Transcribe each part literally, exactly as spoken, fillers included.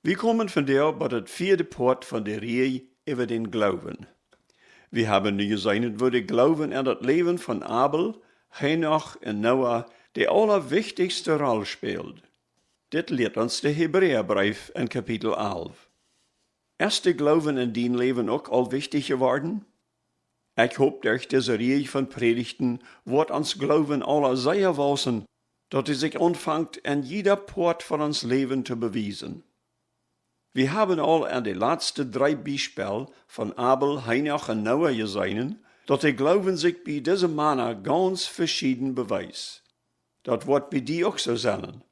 Wie komen vondoag bie daut vieede Poat von de Rieej äwa dän Gloowen. Wie haben nu jeseenen, woo de Gloowen en daut Läwen von Abel, Henoch un Noah de aulawichtichste Roll spält. Dit lieet ons de Hebräabreef en Kapitel alf. Es de Gloowen en dien Läwen uk aul wichtich jeworden? Ekj hop, derch dise Rieej von Prädichten woat ons Gloowen aula sea wausen, daut hee sikj aunfangt en jieda Poat von ons Läwen to bewiesen. Wie haben aul en de latste dree Biespel von Abel, Henoch un Noah jeseenen, daut de Gloowen sikj bie dise Mana gaunz veschieden bewees. Daut woat bie die uk soo sennen.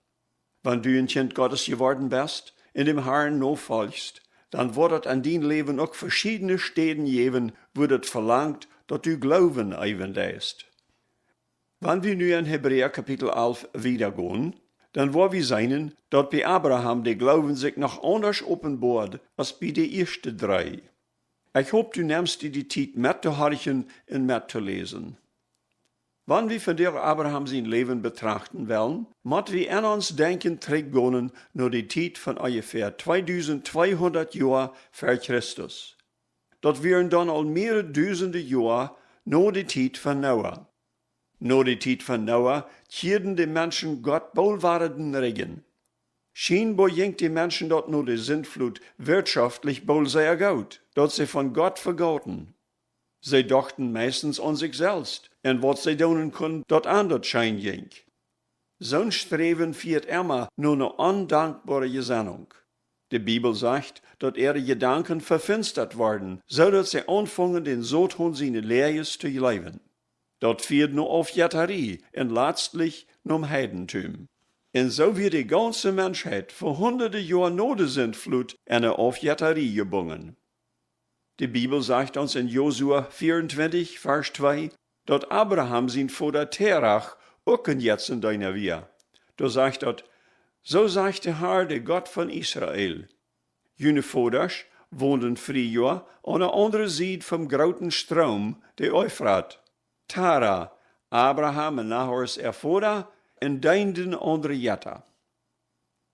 Wan du een Kjint Gottes jeworden best un däm Harn nofolchst, dan woat daut en dien Läwen uk veschiedne Städen jäwen, wua daut velangt, daut du Gloowen eewen deist. Wan wie nu en Hebräa Kapitel alf wieda gonen, dan woa wie seenen, daut bie Abraham de Gloowen sikj noch aundasch openboat aus bie de ieeschte dree. Ekj hop, du nemst die de Tiet met to horchen un met to läsen. Wan wie vondoag Abraham sien Läwen betrachten wellen, mott wie en ons Denkjen trigjgonen no de Tiet von onjefäa tweedusent tweehundat Joa ver Christus. Daut wieren dan aul mearere dusende Joa no de Tiet von Noah. No de Tiet von Noah kjieeden de Menschen Gott boolt wada dän Rigjen. Schienboa jinkj de Menschen daut no de Sintflut wirtschoftlich boolt sea goot, daut see von Gott vegauten. See dochten meistens aun sikj selfst un waut see doonen kunnen, daut an daut scheen jinkj. Soon Sträwen fieet emma no ne ondankboare Jesennunk. De Bibel sajcht, daut äare Jedanken vefinstat worden, soo daut see aunfungen, dän Soton siene Läajes to jleewen. Daut fieed no Aufjetarie un latstlich nom Heidentum. Un soo wia de gaunze Menschheit fa hundade Joa no de Sintflut en ne Aufjetarie jebungen. De Bibel sajcht ons en Josua vieruntwintich, Varsch twee, daut Abraham sien Voda Terach uk een Jetzendeena wia. Doa sajcht daut: Soo sajcht de Har, de Gott von Israel: June Vodasch wonden friejoa aun de aundre Sied vom grooten Stroom, de Eufrat, Tara, Abraham un Nahors äa Voda, un deenden aundre Jetta.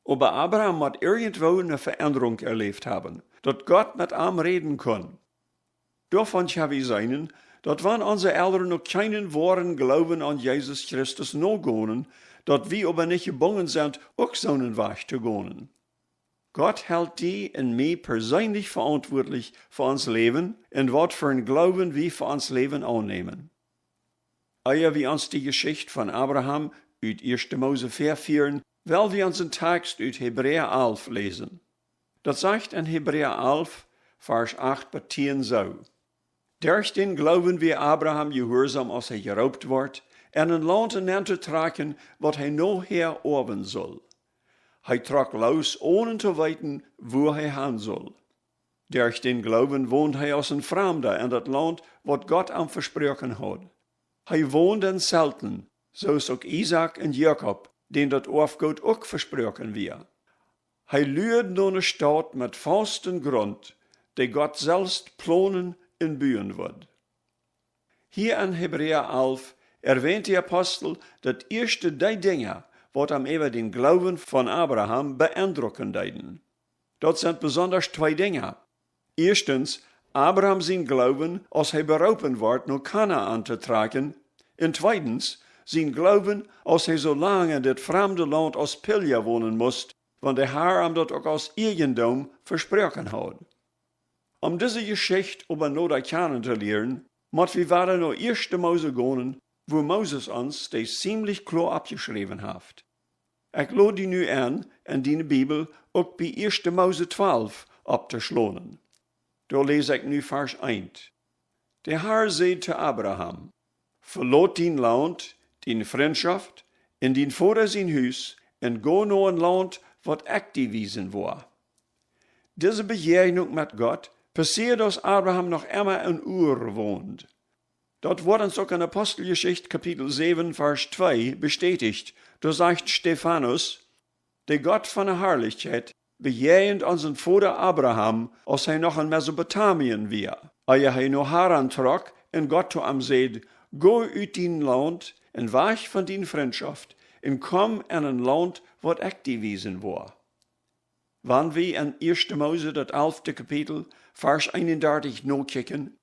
Oba Abraham mott irjentwoo ne Veendrunk erläft haben, daut Gott met am räden kunn. Doavon kjenn wie seenen, daut wan onse Elren uk kjeenen woaren Gloowen aun Jesus Christus nogonen, daut wie oba nich jebungen sent, uk soonen Wajch to gonen. Gott helt die un mie perseenlich veauntwuatlich fa ons Läwen un waut fa een Gloowen wie fa ons Läwen aunnämen. Ea wie ons de Jeschicht von Abraham ut ieeschte Mose väafieren, well wie ons een Takst ut Hebräa alf läsen. Daut sajcht en Hebräa alf, Varsch acht bat tieen soo: Derch dän Gloowen wia Abraham jehuarsom, aus hee jeroopt wort, en een Launt nenn to trakjen, waut hee nohäa oawen sull. Hee trock loos, onen to weeten, wua hee han sull. Derch dän Gloowen wond hee aus een Framda en daut Launt, waut Gott am vesproaken haud. Hee wond en Zelten, soo aus uk Isaak un Jakob, dän daut Oafgoot uk vesproaken wia. Hee luad no ne Staut met fausten Grunt, dee Gott selfst plonen un buen wudd. Hia en Hebräa alf erwäant de Apostel daut ieeschte dee Dinja, waut am äwa dän Gloowen von Abraham beendrucken deeden. Daut sent besondasch twee Dinja. Ieeschtens, Abraham sien Gloowen, aus hee beroopen wort, no Kanaan to trakjen. Un tweedens, sien Gloowen, aus hee soo lang en dit framde Launt aus Pilja wonen must, wan de Har am daut uk aus Ieejendom vesproaken haud. Om dise Jeschicht oba noda kjanen to lieren, mott wie wada no ieeschte Mose gonen, wua Moses ons dee ziemlich kloa oppjeschräwen haft. Ekj lod die nu en, en diene Bibel uk bie ieeschte Mose twalf opptoschlonen. Doa läs ekj nu Varsch eent. De Har säd to Abraham: Velot dien Launt, diene Frintschoft un dien Voda sien Hus un go no een Launt, waut ekj die wiesen woa. Dise Bejäajnunk met Gott passieed, aus Abraham noch emma en Ur wond. Daut woat ons uk en Aposteljeschicht Kapitel säwen, Varsch twee bestäticht. Doa sajcht Stefanus: De Gott von de Harlichkjeit bejäajent onsen Voda Abraham, aus hee noch en Mesopotamien wia, ea hee no Haran trock un Gott to am säd: Go ut dien Launt un wajch von diene Frintschoft un komm en een Launt, waut ekj die wiesen woa. Wan wie en ieeschte Mose, daut alfte Kapitel, Varsch eenundartich nokjikjen,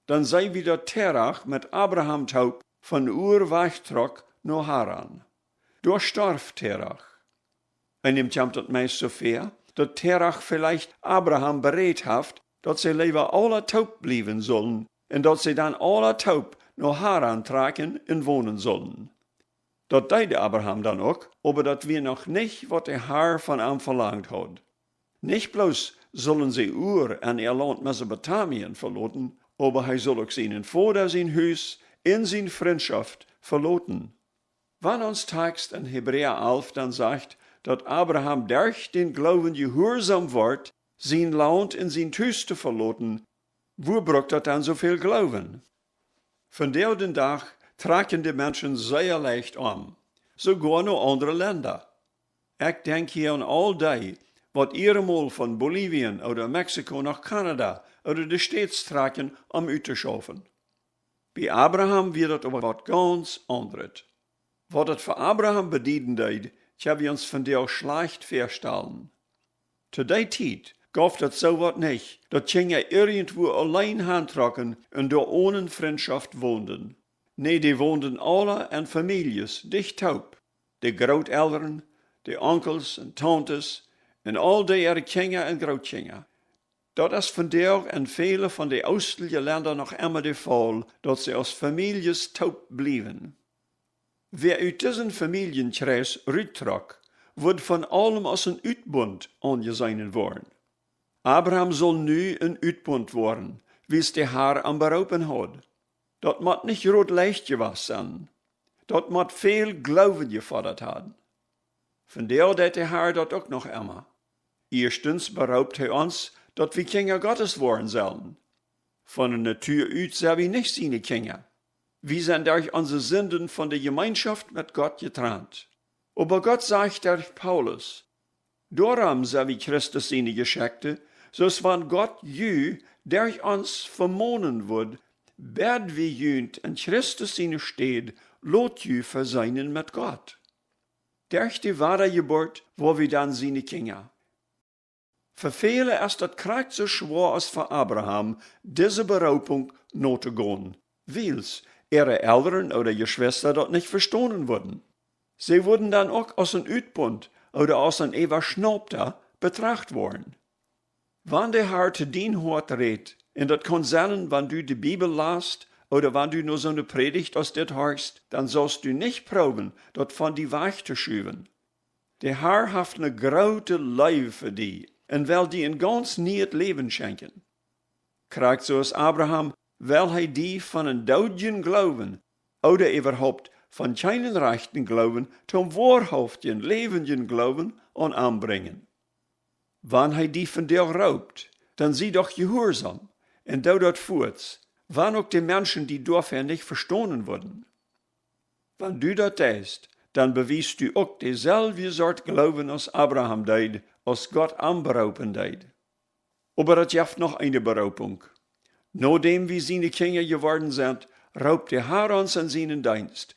dan seenen wie, daut Terach met Abraham toop von Ur wajchtrock no Haran. Doa storf Terach. Un dan kjemt daut meist soo väa, daut Terach veleicht Abraham berädt haft, daut see leewa aula toop bliewen sullen un daut see dan aula toop no Haran trakjen un wonen sullen. Daut deed Abraham dan uk, oba daut wia noch nich, waut de Har von am velangt haud. Nich bloos sullen see Ur un äa Launt Mesopotamien veloten, oba hee sull uk sienen Voda sien Hus un siene Frintschoft veloten. Wan ons Takst en Hebräa alf dan sajcht, daut Abraham derch dän Gloowen jehuarsom wort, sien Launt un sien Hus to veloten, wua brukt daut dan soo väl Gloowen? Vondoag dän Dach trakjen de Menschen sea leicht om, soogoa no aundre Lenda. Ekj denkj hia aun aul dee, waut ieremol von Bolivien ooda Mexiko no Kanada ooda de States trakjen, om uttoschaufen. Bie Abraham wia daut oba waut gaunz aundret. Waut daut fa Abraham bedieden deed, kjenn wie ons vondoag schlajcht väastalen. To dee Tiet gauf daut soo waut nich, daut Kjinja irjentwua auleen hantrocken un doa onen Frintschoft wonden. Nä, dee wonden aula en Famieljes dicht toop. De Grootelren, de Onkels un Tauntes un aul dee äare Kjinja un Grootkjinja. Daut es vondoag en väle von de oostelje Lenda noch emma de Faul, daut see aus Famieljes toop bliewen. Wäa ut disen Familjenkjreis ruttrock, wudd von aulem aus een Utbunt aunjeseenen woaren. Abraham sull nu een Utbunt woaren, wiels de Har am beroopen haud. Daut mott nich jrod leicht jewast sennen. Daut mott väl Gloowen jefodat haben. Vondoag deit de Har daut uk noch emma. Ieeschtens beroopt hee ons, daut wie Kjinja Gottes woaren sellen. Von de Natua ut sent wie nich siene Kjinja. Wie sent derch onse Sinden von de Jemeenschoft met Gott jetrant. Oba Gott sajcht derch Paulus: Doarom sent wie Christus siene Jeschekjte, soo aus wan Gott junt derch ons vemonen wudd, bäd wie junt en Christus siene Städ: Lot junt veseenen met Gott. Derch de Wadajeburt woa wie dan siene Kjinja. Fa väle es daut krakjt soo schwoa aus fa Abraham, dise Beroopunk notogonen, wiels äare Elren ooda Jeschwista daut nich vestonen wudden. See wudden dan uk aus een Utbunt ooda aus een Äwaschnaupta betracht woaren. Wan de Har to dien Hoat rät, un daut kaun sennen, wan du de Bibel last ooda wan du no soone Prädicht aus dit horchst, dan saust du nich proowen, daut von die wajch to schuwen. De Har haft ne groote Leew fa die un well die een gaunz nieet Läwen schenkjen. Krakjt soo aus Abraham well hee die von een doodjen Gloowen ooda äwahaupt von kjeenen rajchten Gloowen toom woarhauftjen, läwenjen Gloowen aun am brinjen. Wan hee die vondoag roopt, dan sie doch jehuarsom un doo daut fuats, wan uk de Menschen die doafäa nich vestonen wudden. Wan du daut deist, dan bewiest du uk deselwje Sort Gloowen aus Abraham deed, aus Gott am beroopen deed. Oba daut jeft noch eene Beroopunk. Nodäm wie siene Kjinja jeworden sent, roopt de Har ons en sienen Deenst.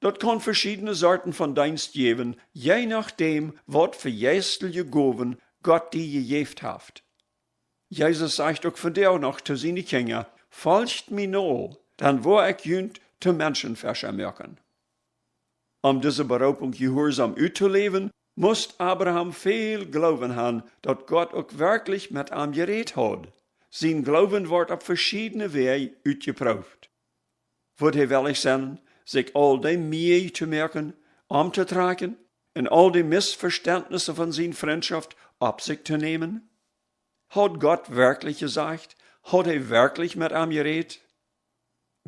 Daut kaun veschiedne Sorten von Deenst jäwen, je nodäm, waut fa jeistelje Gowen Gott die jejäft haft. Jesus sajcht uk vondoag noch to siene Kjinja: Folcht mie no, dan woa ekj junt to Menschenfescha moaken. Om dise Beroopunk jehuarsom uttoläwen, musst Abraham väl Gloowen han, daut Gott uk werkjlich met am jerät haud. Sien Gloowen wort opp veschiedne Wäaj utjeprooft. Wudd hee wellich sennen, sikj aul dee Mieej to moaken, omtotrakjen un aul dee Missvestentnisse von siene Frintschoft opp sikj to nämen? Haud Gott werkjlich jesajcht? Haud hee werkjlich met am jerät?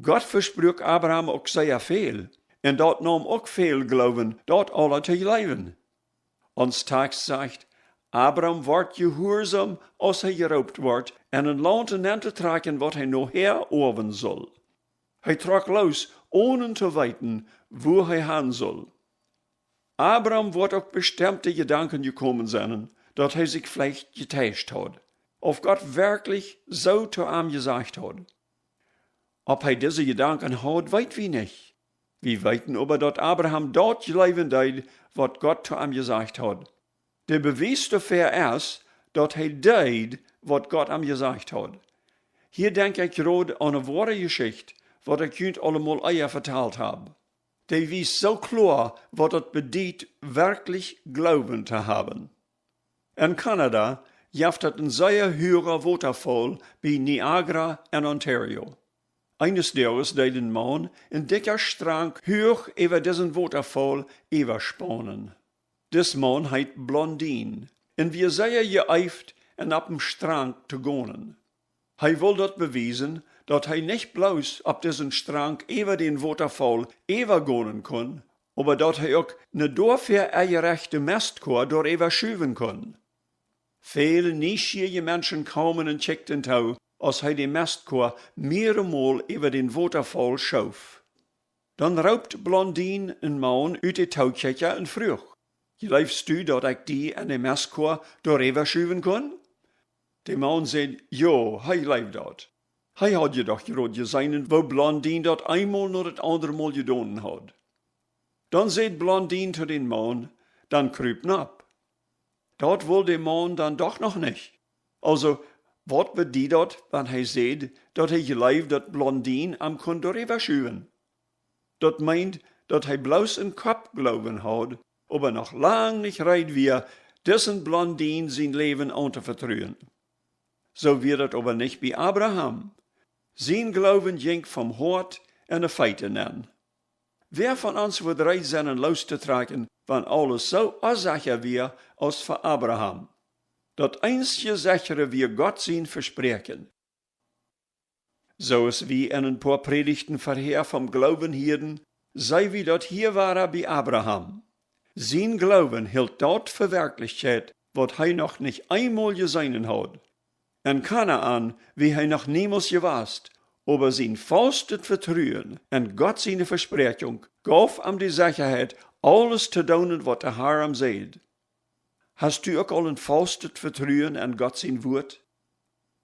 Gott vespruak Abraham uk sea väl, un daut neem uk väl Gloowen, daut aules to jleewen. Ons Takjst sajcht: Abraham wort jehuarsom, aus hee jeroopt wort, en een Launt nenn to trakjen, waut hee nohäa oawen sull. Hee trock loos, onen to weeten, wua hee han sull. Abraham woat uk bestemmt de Jedanken jekomen sennen, daut hee sikj veleicht jeteischt haud, auf Gott werkjlich soo to am jesajcht haud. Auf hee dise Jedanken haud, weet wie nich. Wie weeten oba, daut Abraham daut jleewen deed, waut Gott to am jesajcht haud. De Bewies doafäa es, daut hee deed, waut Gott am jesajcht haud. Hia denkj ekj jrod aun eene woare Jeschicht, waut ekj junt aul emol ea vetalt hab. Dee wiest soo kloa, waut daut bediet, werkjlich Gloowen to haben. En Kanada jeft daut een sea huaga Wotafaul bie Niagara en Ontario. Eenes Doages deed een Maun een dikja Strank huach äwa disen Wotafaul äwaspaunen. Dis Maun heet Blondin un wia sea jeeeft en opp dän Strank to gonen. Hee wull daut bewiesen, daut hee nich bloos opp disen Strank äwa dän Wotafaul äwagonen kunn, oba daut hee uk ne doafäa enjerechte Mestkoa doaräwa schuwen kunn. Väle nieschieeje Menschen kaumen un kjikjten too, aus hee de Mestkoa mearemol äwa dän Wotafaul schoof. Dan roopt Blondin een Maun ut de Tookjikja un fruach: "Jleefst du, daut ekj die en de Mestkoa doaräwa schuwen kunn?" De Maun säd, jo, hee jleewd daut. Hee haud je doch jrod jeseenen, woo Blondin daut eemol no daut aundre Mol jedonen haud. Dan säd Blondin to dän Maun: "Dan krup nopp." Daut wull de Maun dan doch noch nich. Aulsoo, waut bediet daut, wan hee säd, daut hee jleewd, daut Blondin am kunn doaräwa schuwen? Daut meent, daut hee bloos een Koppgloowen haud, oba noch lang nich reed wia, disen Blondin sien Läwen auntovetruen. Soo wia daut oba nich bie Abraham. Sien Gloowen jinkj vom Hoat en de Feet nenn. Wäa von ons wudd reed sennen, loos to trakjen, wan aules soo onsecha wia aus fa Abraham? Daut eensje sechre wia Gott sien Vespräakjen. Soo aus wie en een poa Prädichten verhäa vom Gloowen hieeden, see wie daut hia wada bie Abraham. Sien Gloowen hilt daut fa Werkjlichkjeit, waut hee noch nich eemol jeseenen haud. En Kanaan wia hee noch niemols jewast, oba sien faustet Vetruen en Gott siene Vespräakjunk gauf am de Sechaheit, aules to doonen, waut de Har am säd. Hast du uk aul een faustet Vetruen en Gott sien Wuat?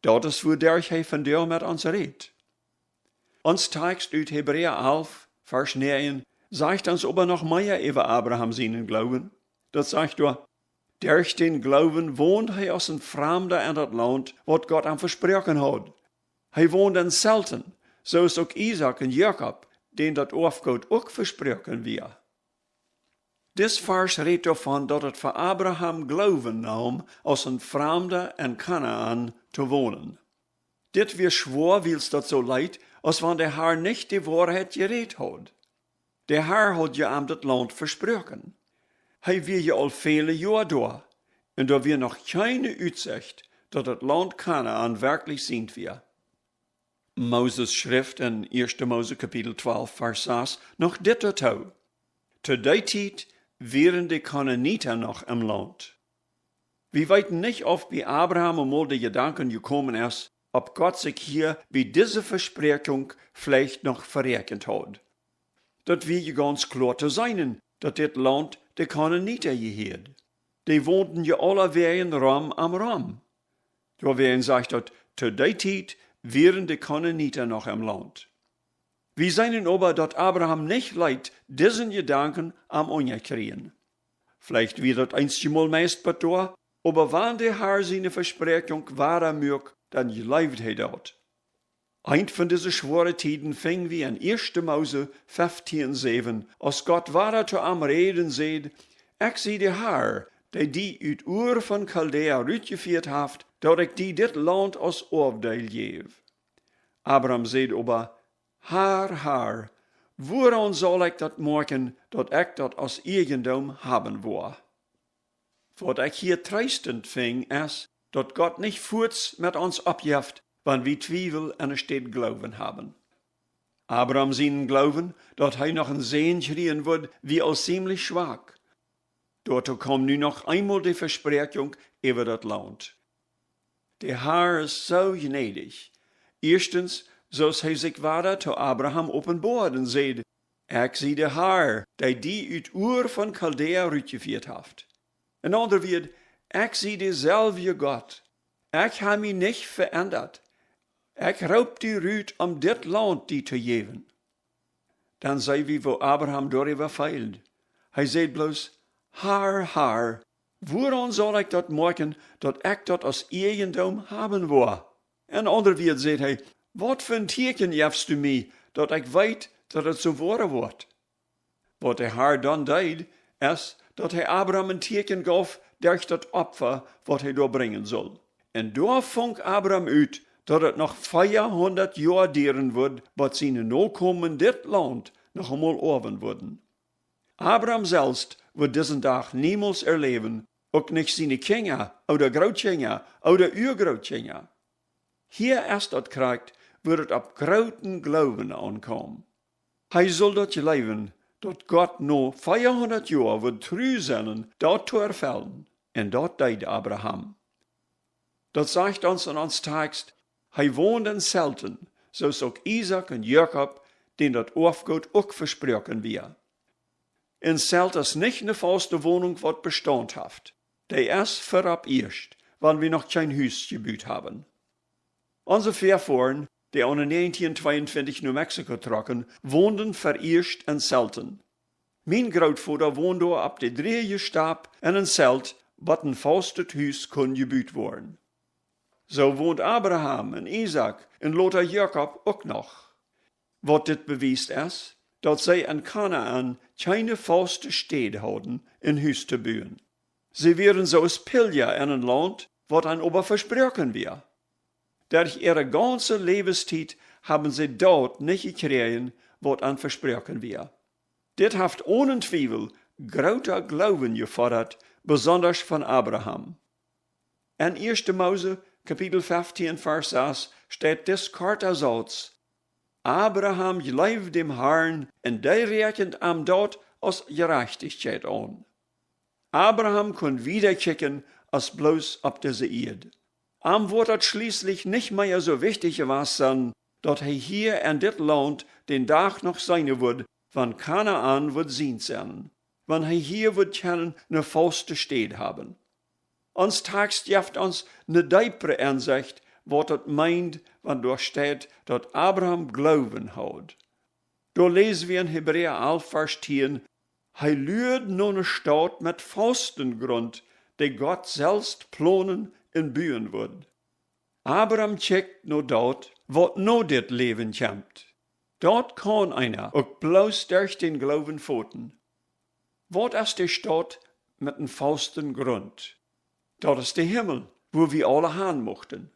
Daut es, wuaderch hee vondoag met ons rät. Ons Takjst ut Hebräa alf, Varsch näajen, sajcht ons oba noch mea äwa Abraham sienen Gloowen. Daut sajcht doa: "Derch dän Gloowen wond hee aus een Framda en daut Launt, waut Gott am vesproaken haud." Hee wond en Zelten, soo aus uk Isaak un Jakob, dän daut Oafgoot uk vesproaken wia. Dis Varsch rät doavon, daut et fa Abraham Gloowen naum, aus een Framda en Kanaan to wonen. Dit wia schwoa, wiels daut soo leet, aus wan de Har nich de Woarheit jerät haud. De Har haud je am daut Launt vesproaken. Hee wia je aul väle Joa doa, un doa wia noch kjeene Utsecht, daut daut Launt Kanaan werkjlich sient wia. Moses schrift en ieeschte Mose Kapitel twalf, Varsch sas noch dit doatoo: "To dee Tiet wieren de Kanaanita noch em Launt." Wie weeten nich, auf bie Abraham emol de Jedanken jekomen es, auf Gott sikj hia bie dise Vespräakjunk veleicht noch veräakjent haud. Daut wia je gaunz kloa to seenen, daut dit Launt de Kanaanita jehieed. Dee wonden je aulawäajen rom am rom. Doawäajen sajcht daut: "To dee Tiet wieren de Kanaanita noch em Launt." Wie seenen oba, daut Abraham nich leet disen Jedanken am unjakjrieen. Veleicht wia daut eenjemol meist bat doa, oba wan de Har siene Vespräakjunk woa muak, dan jleewd hee daut. Eent von dise schwoare Tieden finj wie en ieeschte Mose feftieen säwen, aus Gott wada to am räd un säd: "Ekj sie de Har, dee die ut Ur von Chaldea rutjefieet haft, daut ekj die dit Launt aus Oafdeel jäw." Abraham säd oba: "Har, Har, wuaraun saul ekj daut moakjen, daut ekj daut aus Ieejendom haben woa?" Waut ekj hia treestend finj, es, daut Gott nich fuaz met ons oppjeft, wan wie Twiewel enne Städ Gloowen haben. Abraham sienen Gloowen, daut hee noch een Sän kjrieen wudd, wia aul ziemlich schwak. Doatoo kaum nu noch eemol de Vespräakjunk äwa daut Launt. De Har es soo jnädich. Ieeschtens, soo aus hee sikj wada to Abraham openboad un säd: "Ekj sie de Har, dee die ut Ur von Chaldea rutjefieet haft." En aundre Wieed: "Ekj sie deselwje Gott. Ekj hab mie nich veendat. Ekj roop die rut, om dit Launt die to jäwen." Dan see wie, woo Abraham doaräwa feeld. Hee säd bloos: "Har, Har, Wuaraun saul ekj daut moakjen, daut ekj daut aus Ieejendom haben woa? En aundre Wieed sajcht hee: Waut fa een Tieekjen jefst du mie, daut ekj weet, daut et soo woaren woat? Waut de Har dan deed, es, daut hee Abraham een Tieekjen jeef derch daut Opfa, waut hee doa brinjen sull. Un doa funk Abraham ut, daut et noch veahundat Joa dieren wudd, bat siene Nokomen dit Launt noch emol oawen wudden. Abraham selfst wudd disen Dach niemols erläwen, uk nich siene Kjinja ooda Grootkjinja ooda Uagrootkjinja. Hia es daut krakjt, wua et opp grooten Gloowen aunkjeem. Hee sull daut jleewen, daut Gott no veahundat Joa wudd tru sennen, daut to erfellen. Un daut deed Abraham. Daut sajcht ons en ons Tekst: Hee wond en Zelten, soo aus uk Isaak un Jakob, dän daut Oafgoot uk vesproaken wia. Een Zelt es nich ne fauste Wonunk, waut Bestaunt haft. Dee es fa opp ieescht, wan wie noch kjeen Hus jebut haben. Onse Väafoaren, dee aune näajentieen tweeuntwintich no Mexiko trocken, wonden fa ieescht en Zelten. Mien Grootvoda wond doa opp de dreeje Stap en een Zelt, bat een faustet Hus kunn jebut woaren. Soo wond Abraham un Isaak un lota Jakob uk noch. Waut dit bewiest es, daut see en Kanaan kjeene fauste Städ hauden, een Hus to buen. See wieren soo aus Pilja en een Launt, waut an oba vesproaken wia. Derch äare gaunze Läwenstiet haben see daut nich jekjräajen, waut an vesproaken wia. Dit haft onen Twiewel groota Gloowen jefodat, besondasch von Abraham. En ieeschte Mose, Kapitel feftieen, Varsch sas, steit dis korta Sauz: Abraham jleewd däm Harn, un dee räakjend am daut aus Jerajchtichkjeit aun. Abraham kunn wieda kjikjen aus bloos opp dise Ieed. Am woat daut schlieslich nich mea soo wichtich jewast sennen, daut hee hia en dit Launt dän Dach noch seenen wudd, wan Kanaan wudd sient sennen, wan hee hia wudd kjennen ne fauste Städ haben. Ons Tekst jeft ons ne deepre Ensecht, waut daut meent, wan doa steit, daut Abraham Gloowen haud. Doa läs wie en Hebräa alf, Varsch tieen: Hee luad no ne Staut met fausten Grunt, dee Gott selfst plonen un buen wudd. Abraham kjikjt no daut, waut no dit Läwen kjemt. Daut kaun eena uk bloos derch dän Gloowen foten. Waut es de Staut met een fausten Grunt? Daut es de Himmel, wua wie aule han muchten.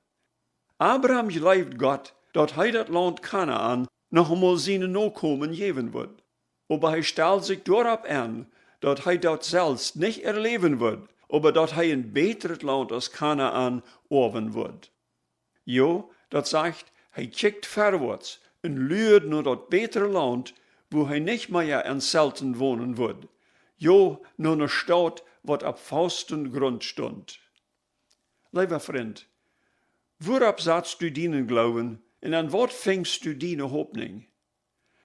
Abraham jleewd Gott, daut hee daut Launt Kanaan noch emol siene Nokomen jäwen wudd. Oba hee stald sikj doaropp en, daut hee daut selfst nich erläwen wudd, oba daut hee een bätret Launt aus Kanaan oawen wudd. Jo, daut sajcht, hee kjikjt verwoats un luad no daut bätre Launt, wua hee nich mea en Zelten wonen wudd. Jo, no ne Staut, waut opp fausten Grunt stunt. Leewa Frint, wuaropp satst du dienen Gloowen un aun waut fingst du diene Hopninj?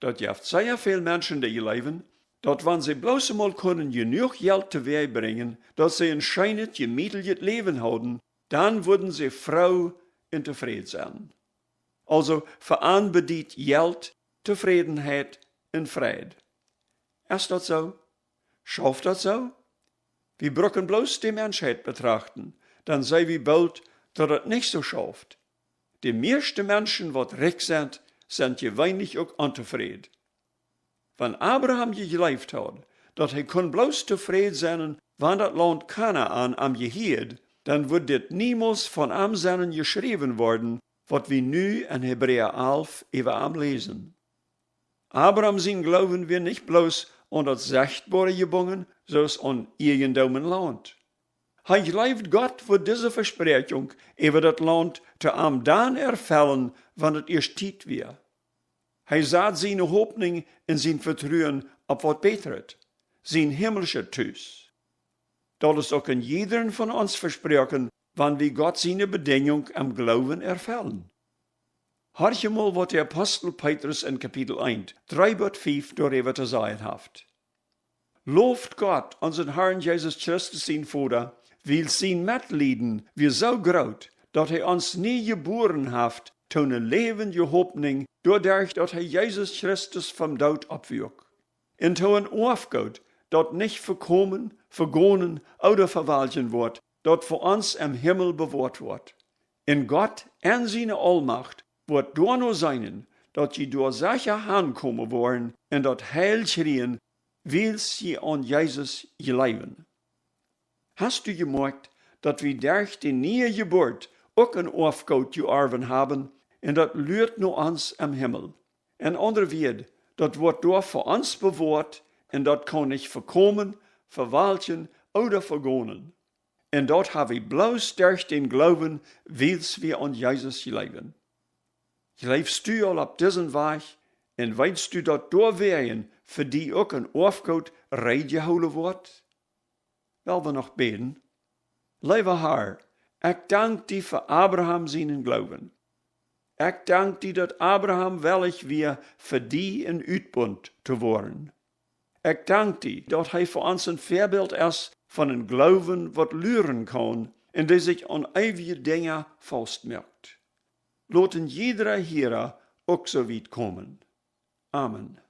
Daut jeft sea väl Menschen, dee jleewen, daut wan see bloos emol kunnen jenuach Jelt towäaj brinjen, daut see een scheenet, jemietlichet Läwen hauden, dan wudden see froo un tofräd sennen. Aulsoo, fa an bediet Jelt Tofrädenheit un Freid. Es daut soo? Schauft daut soo? Wie bruken bloos de Menschheit betrachten, dan see wie boolt, daut daut nich soo schauft. De mieeschte Menschen, waut rikj sent, sent jeweenlich uk ontofräd. Wan Abraham jejleeft haud, daut hee kunn bloos tofräd sennen, wan daut Launt Kanaan am jehieed, dan wudd dit niemols von am sennen jeschräwen worden, waut wie nu en Hebräa alf äwa am läsen. Abraham sien Gloowen wia nich bloos aun daut Sechtboare jebungen, soo aus aun Ieejendom un Launt. Hee jleewd, Gott wudd dise Vespräakjunk äwa daut Launt to am dan erfellen, wan et ieescht Tiet wia. Hee sad siene Hopninj un sien Vetruen opp waut Bätret, sien himmlischet Tus. Daut es uk en jiedrem von ons vesproaken, wan wie Gott siene Bedinjunk em Gloowen erfellen. Horch emol, waut de Apostel Petrus en Kapitel eent, dree bat fief doaräwa to sajen haft: Loft Gott, onsen Harn Jesus Christus sien Voda, wiels sien Metlieden wia soo groot, daut hee ons nie jebuaren haft to ne läwendje Hopninj, doaderch daut hee Jesus Christus vom Doot oppwuak, un to een Oafgoot, daut nich vekomen, vegonen ooda vewalkjen woat, daut fa ons em Himmel bewoat woat. Un Gott en siene Aulmacht woat doano seenen, daut jie doa secha hankomen woaren un daut Heil kjrieen, wiels jie aun Jesus jleewen. Hast du jemoakjt, daut wie derch de niee Jeburt uk een Oafgoot jeorwen haben, un daut luat no ons em Himmel? En aundre Wieed, daut woat doa fa ons bewoat, un daut kaun nich vekomen, vewalkjen ooda vegonen. Un daut ha wie bloos derch dän Gloowen, wiels wie aun Jesus jleewen. Jleefst du aul opp disen Wajch, un weetst du, daut doawäajen fa die uk een Oafgoot reed jehoolen woat? Well wie noch bäden? Leewa Har, ekj dank die fa Abraham sienen Gloowen. Ekj dank die, daut Abraham wellich wia, fa die een Utbunt to woaren. Ekj dank die, daut hee fa ons een Väabilt es von een Gloowen, waut luren kaun un dee sikj aun eewje Dinja faustmoakt. Lot een jiedra Hiera uk soo wiet komen. Amen.